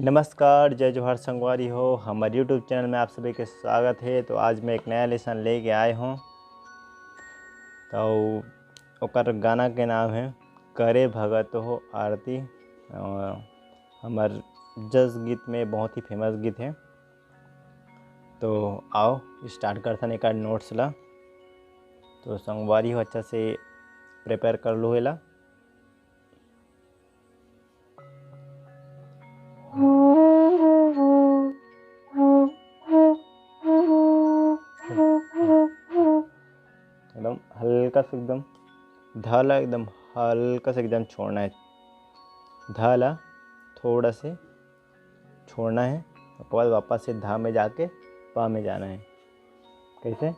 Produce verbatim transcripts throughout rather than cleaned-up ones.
नमस्कार, जय जोहार संगवारी हो, हमर YouTube चैनल में आप सभी के स्वागत है। तो आज मैं एक नया लेसन लेके आए हूँ, तो ओकर गाना के नाम है करे भगत हो आरती। अ, हमर जस गीत में बहुत ही फेमस गीत है। तो आओ स्टार्ट करथन एकर नोट्स ला। तो संगवारी हो अच्छा से प्रिपेयर कर लो एला। एकदम हल्का से, एकदम ध ला एकदम हल्का से एकदम छोड़ना है। ध ला थोड़ा से छोड़ना है, ओकर बाद वापस से धा में जाके पा में जाना है। कैसे?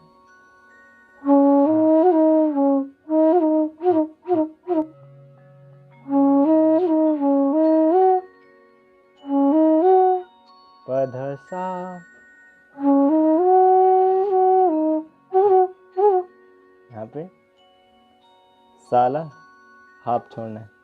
पध सा। यहाँ पे सा ला हाफ छोड़ना है।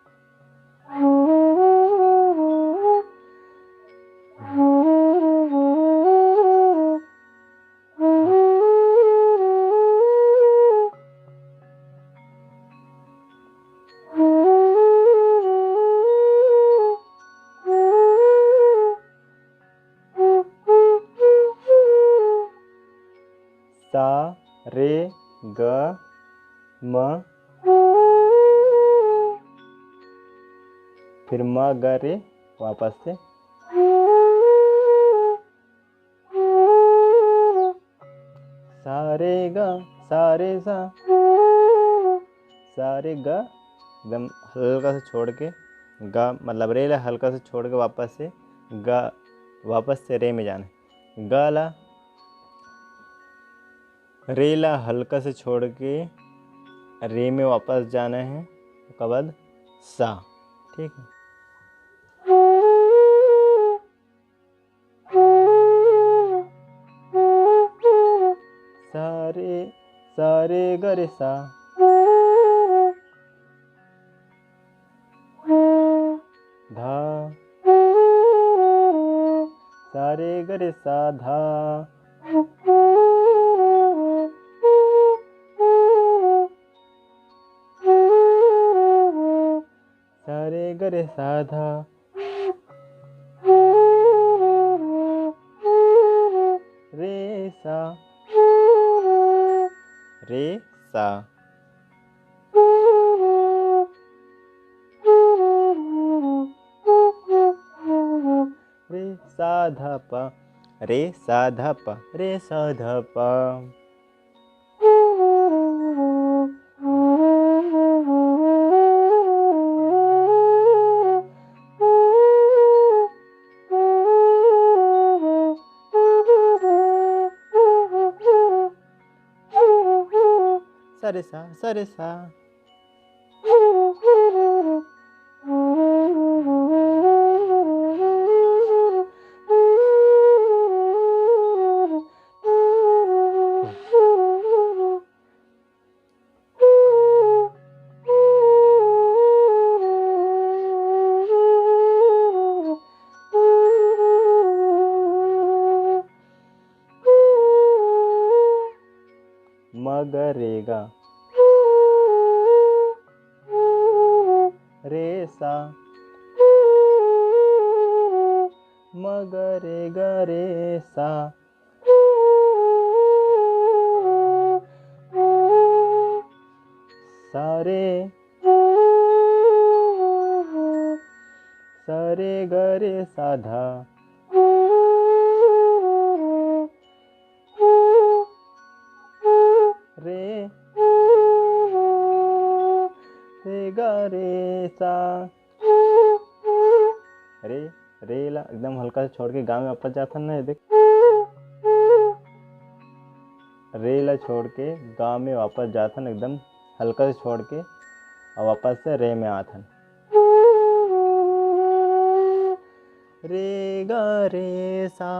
सा, रे, ग, म। फिर म, ग, रे, वापस से। सा रे गा, सा रे सा, सा रे गा, एकदम हल्का से छोड़ के, गा मतलब रे ला हल्का से छोड़ के वापस से गा, वापस से रे में जाना है। गा ला, रे ला हल्का से छोड़ के रे में वापस जाना है। ओकर बाद सा, ठीक है। सा रे, सा रे ग रे सा। धा। सा रे ग रे सा धा। सा रे ग रे सा धा। रे सा। रे सा। रे सा धा पा। रे सा धा पा। रे सा धा पा। सा रे सा, सा रे सा। म ग रे गा। रे सा। म ग रे गा रे सा। सा रे। सा रे ग रे सा धा। रे। रे ग रे सा। रे, रे ला एकदम हल्का से छोड़ के गा में वापस जाथन ना, ये देख। रे ला छोड़ के गा में वापस जाथन, एकदम हल्का से छोड़ के, और वापस से रे में आथन। रे गा रे सा।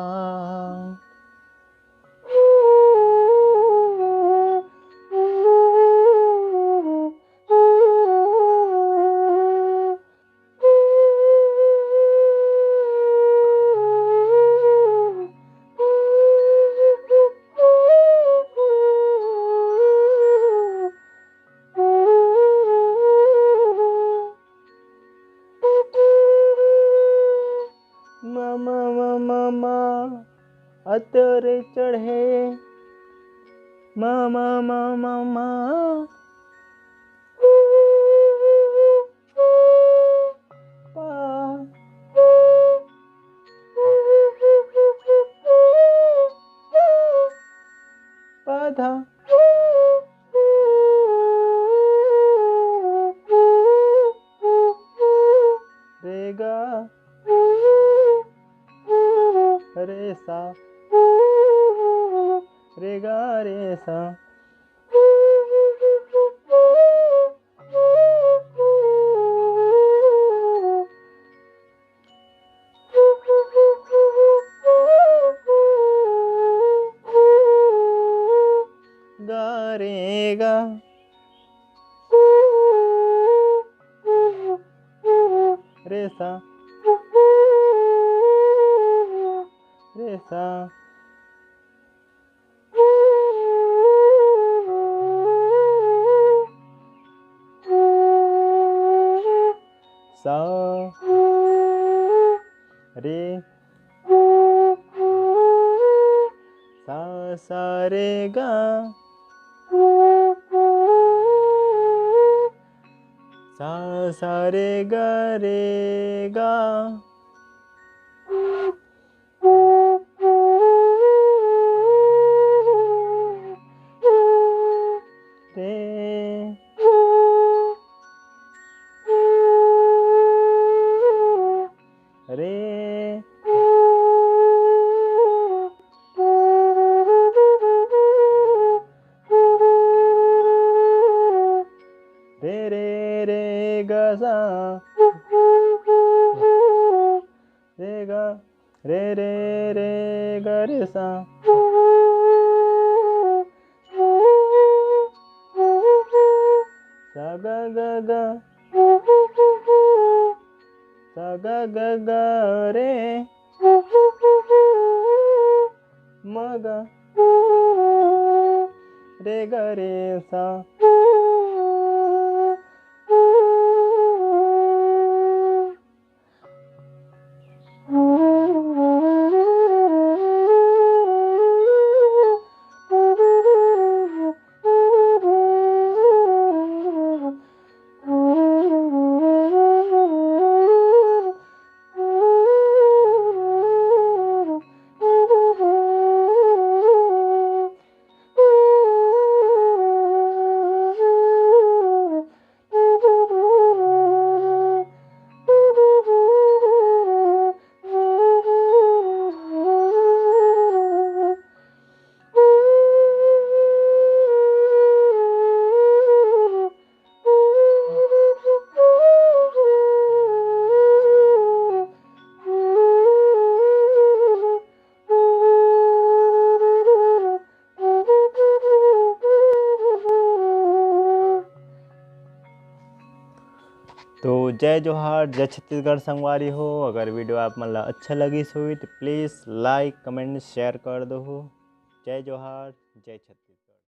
अतरे चढ़े मा मा मा मा मा। पा। पा धा। रे गा। रे सा। रे गा रे सा। गा रे गा। रे सा। रे सा। सा। रे। सा सा रे गा। सा सा रे गा रे गा। रे। रे। रे रे रे ग सा। रे ग रे रे रे ग रे सा। सा ग ग ग। सा ग ग ग रे। म ग रे ग रे सा। तो जय जोहार, जय छत्तीसगढ़ संगवारी हो। अगर वीडियो आप मन ला अच्छा लगिस होही तो please like, comment, share कर दो हो। जय जोहार, जय छत्तीसगढ़।